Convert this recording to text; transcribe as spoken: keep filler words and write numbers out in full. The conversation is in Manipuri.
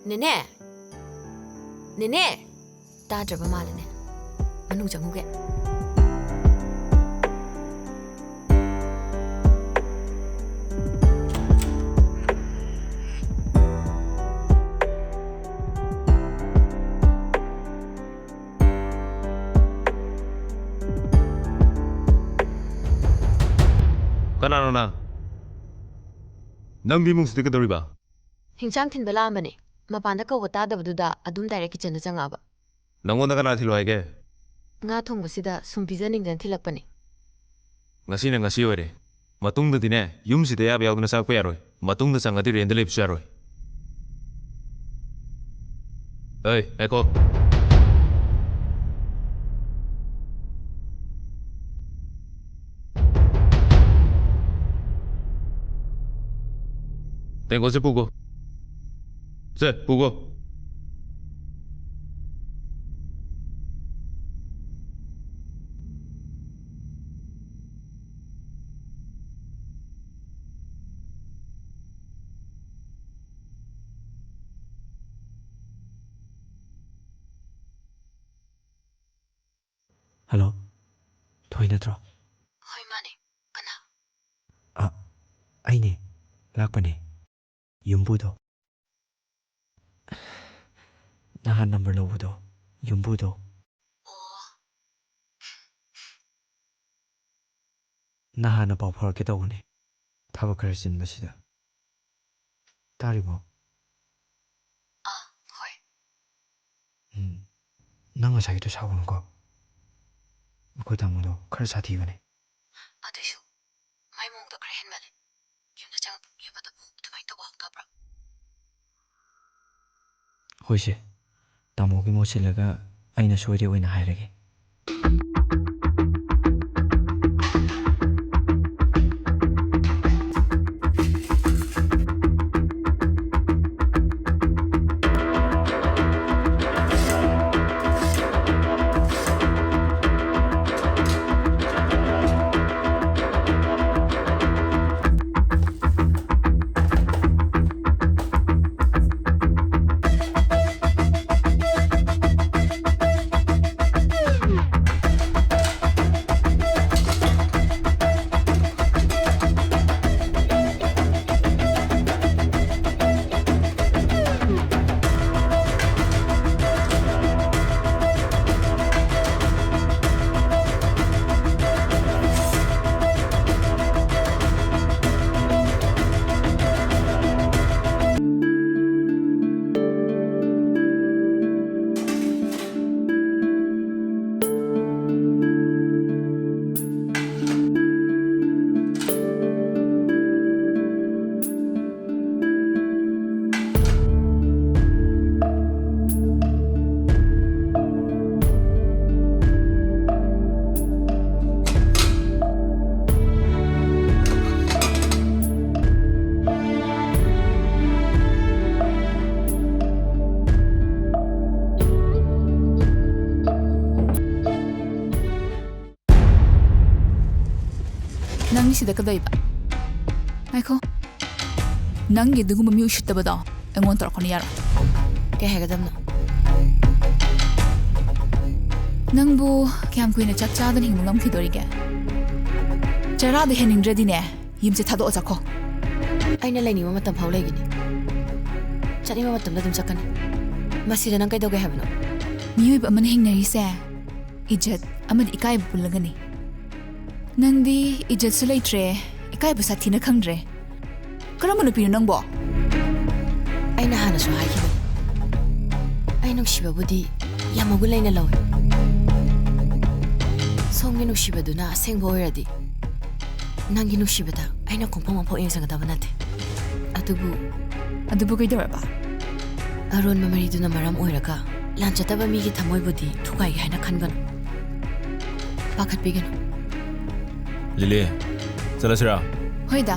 ꯅꯦꯅꯦ! ꯅꯦꯅꯦ! ꯇꯥꯗ꯭ꯔꯕ ꯃꯥꯜꯂꯦꯅꯦ꯫ ꯃꯅꯨꯡ ꯆꯪꯉꯨꯒꯦ꯫ ꯀꯅꯥꯅꯣ ꯅꯪ? ꯅꯪꯗꯤ ꯏꯃꯨꯡꯁꯤꯗ ꯀꯩꯗꯧꯔꯤꯕ? ꯍꯤꯟꯖꯥꯡ ꯊꯤꯟꯕ ꯂꯥꯛꯑꯝꯕꯅꯦ꯫ ꯃꯄꯥꯟꯗ ꯀꯧꯕ ꯇꯥꯗꯕꯗꯨꯗ ꯑꯗꯨꯝ direct kitchenꯗ ꯆꯪꯉꯛꯑꯕ꯫ ꯅꯪꯉꯣꯟꯗ ꯀꯅꯥ ꯊꯤꯜꯂꯣ ꯍꯥꯏꯒꯦ? ꯉꯥ ꯊꯣꯡꯕꯁꯤꯗ ꯁꯨꯝ ꯄꯤꯖꯅꯤꯡꯗꯅ ꯊꯤꯜꯂꯛꯄꯅꯦ꯫ ꯉꯁꯤꯅ ꯉꯁꯤ ꯑꯣꯏꯔꯦ꯫ ꯃꯇꯨꯡꯗꯗꯤꯅꯦ, ꯌꯨꯝꯁꯤꯗ ꯑꯌꯥꯕ ꯌꯥꯎꯗꯅ ꯆꯪꯉꯛꯄ ꯌꯥꯔꯣꯏ꯫ ꯃꯇꯨꯡꯗ ꯆꯪꯉꯗꯤ rentꯗ ꯂꯩꯕꯁꯨ ꯌꯥꯔꯣꯏ꯫ ꯑꯩ, ꯉꯥꯏꯈꯣ꯫ ꯇꯦꯡꯀꯣꯠꯁꯦ ꯄꯨꯒꯣ꯫ ꯁꯦ, ꯄꯨꯒꯣ꯫ ꯍꯜꯂꯣ, ꯊꯣꯏ ꯅꯠꯇ꯭ꯔꯣ? ꯍꯣꯏ, ꯃꯥꯅꯦ꯫ ꯀꯅꯥ? ꯑ, ꯑꯩꯅꯦ, ꯂꯥꯛꯄꯅꯦ꯫ ꯌꯨꯝꯕꯨꯗꯣ꯫ ꯅꯍꯥꯟ number ꯂꯧꯕꯗꯣ, ꯌꯨꯝꯕꯨꯗꯣ꯫ ꯑꯣ꯫ ꯅꯍꯥꯟꯅ ꯄꯥꯎ ꯐꯥꯎꯔꯛꯀꯦ ꯇꯧꯕꯅꯦ, ꯊꯕꯛ ꯈꯔ ꯆꯤꯟꯕꯁꯤꯗ꯫ ꯇꯥꯔꯤꯕꯣ? ꯑꯥ, ꯍꯣꯏ꯫ ꯎꯝ, ꯅꯪ ꯉꯁꯥꯏꯒꯤꯗꯣ ꯁꯥꯎꯒꯅꯨꯀꯣ꯫ ꯑꯩꯈꯣꯏ ꯇꯥꯃꯣꯗꯣ ꯈꯔ ꯁꯥꯊꯤꯕꯅꯦ꯫ ꯑꯗꯨꯏꯁꯨ ꯃꯥꯏ ꯃꯑꯣꯡꯗꯣ ꯈꯔ ꯍꯦꯟꯃꯜꯂꯦ꯫ ꯌꯨꯝꯗ ꯆꯪꯉꯛꯄ ꯃꯤ ꯑꯃꯗꯕꯨ ꯑꯗꯨꯃꯥꯏꯅ ꯇꯧꯕ ꯍꯧꯅꯕ꯭ꯔꯣ? ꯍꯣꯏꯁꯦ, ꯇꯥꯃꯣꯒꯤ ꯃꯍꯨꯠ ꯁꯤꯜꯂꯒ ꯑꯩꯅ ꯁꯣꯏꯔꯦ ꯑꯣꯏꯅ ꯍꯥꯏꯔꯒꯦ꯫ ꯁꯤꯗ ꯀꯩꯗꯧꯏꯕ? ꯉꯥꯏꯈꯣ꯫ ꯅꯪꯒꯤ ꯑꯗꯨꯒꯨꯝꯕ ꯃꯤ ꯎꯁꯤꯠꯇꯕꯗꯣ ꯑꯩꯉꯣꯟꯗ ꯇꯧꯔꯛꯀꯅꯨ, ꯌꯥꯔꯣꯏ꯫ ꯀꯩ ꯍꯥꯏꯒꯗꯕꯅꯣ? ꯅꯪꯕꯨ ꯀꯌꯥꯝ ꯀꯨꯏꯅ ꯆꯥꯛ ꯆꯥꯗꯅ ꯍꯤꯡꯕ ꯉꯝꯈꯤꯗꯣꯔꯤꯒꯦ? ꯆꯔꯥꯗ ꯍꯦꯟꯅꯤꯡꯗ꯭ꯔꯗꯤꯅꯦ, ꯌꯨꯝꯁꯦ ꯊꯥꯗꯣꯛꯑ ꯆꯠꯈꯣ꯫ ꯑꯩꯅ ꯂꯩꯅꯤꯡꯕ ꯃꯇꯝ ꯐꯥꯎ ꯂꯩꯒꯅꯤ꯫ ꯆꯠꯅꯤꯡꯕ ꯃꯇꯝꯗ ꯑꯗꯨꯝ ꯆꯠꯀꯅꯤ꯫ ꯃꯁꯤꯗ ꯅꯪ ꯀꯩꯗꯧꯒꯦ ꯍꯥꯏꯕꯅꯣ? ꯃꯤꯑꯣꯏꯕ ꯑꯃꯅ ꯍꯤꯡꯅꯔꯤꯁꯦ ꯏꯖꯠ ꯑꯃꯗꯤ ꯏꯀꯥꯏꯕ ꯄꯨꯜꯂꯒꯅꯤ꯫ ꯅꯪꯗꯤ ꯏꯖꯠꯁꯨ ꯂꯩꯇ꯭ꯔꯦ, ꯏꯀꯥꯏꯕ ꯁꯥꯊꯤꯅ ꯈꯪꯗ꯭ꯔꯦ꯫ ꯀꯔꯝꯕ ꯅꯨꯄꯤꯅꯣ ꯅꯪꯕꯣ? ꯑꯩꯅ ꯍꯥꯟꯅꯁꯨ ꯍꯥꯏꯈꯤꯕꯅꯤ, ꯑꯩ ꯅꯨꯡꯁꯤꯕꯕꯨꯗꯤ ꯌꯥꯝ ꯃꯒꯨꯟ ꯂꯩꯅ ꯂꯧꯏ꯫ ꯁꯣꯝꯒꯤ ꯅꯨꯡꯁꯤꯕꯗꯨꯅ ꯑꯁꯦꯡꯕ ꯑꯣꯏꯔꯗꯤ, ꯅꯪꯒꯤ ꯅꯨꯡꯁꯤꯕꯗ ꯑꯩꯅ ꯈꯣꯡꯐꯝ ꯑꯃꯐꯥꯎ ꯌꯦꯡꯖꯒꯗꯕ ꯅꯠꯇꯦ꯫ ꯑꯗꯨꯕꯨ ꯑꯗꯨꯕꯨ ꯀꯩꯗꯧꯔꯕ? ꯑꯔꯣꯟꯕ ꯃꯔꯤꯗꯨꯅ ꯃꯔꯝ ꯑꯣꯏꯔꯒ ꯂꯥꯟꯆꯠꯇꯕ ꯃꯤꯒꯤ ꯊꯃꯣꯏꯕꯨꯗꯤ ꯊꯨꯒꯥꯏꯒꯦ ꯍꯥꯏꯅ ꯈꯟꯒꯅꯨ꯫ ꯄꯥꯈꯠꯄꯤꯒꯅꯨ꯫ ꯂꯤꯂꯤ, ꯆꯠꯂꯁꯤꯔꯥ? ꯍꯣꯏꯗ,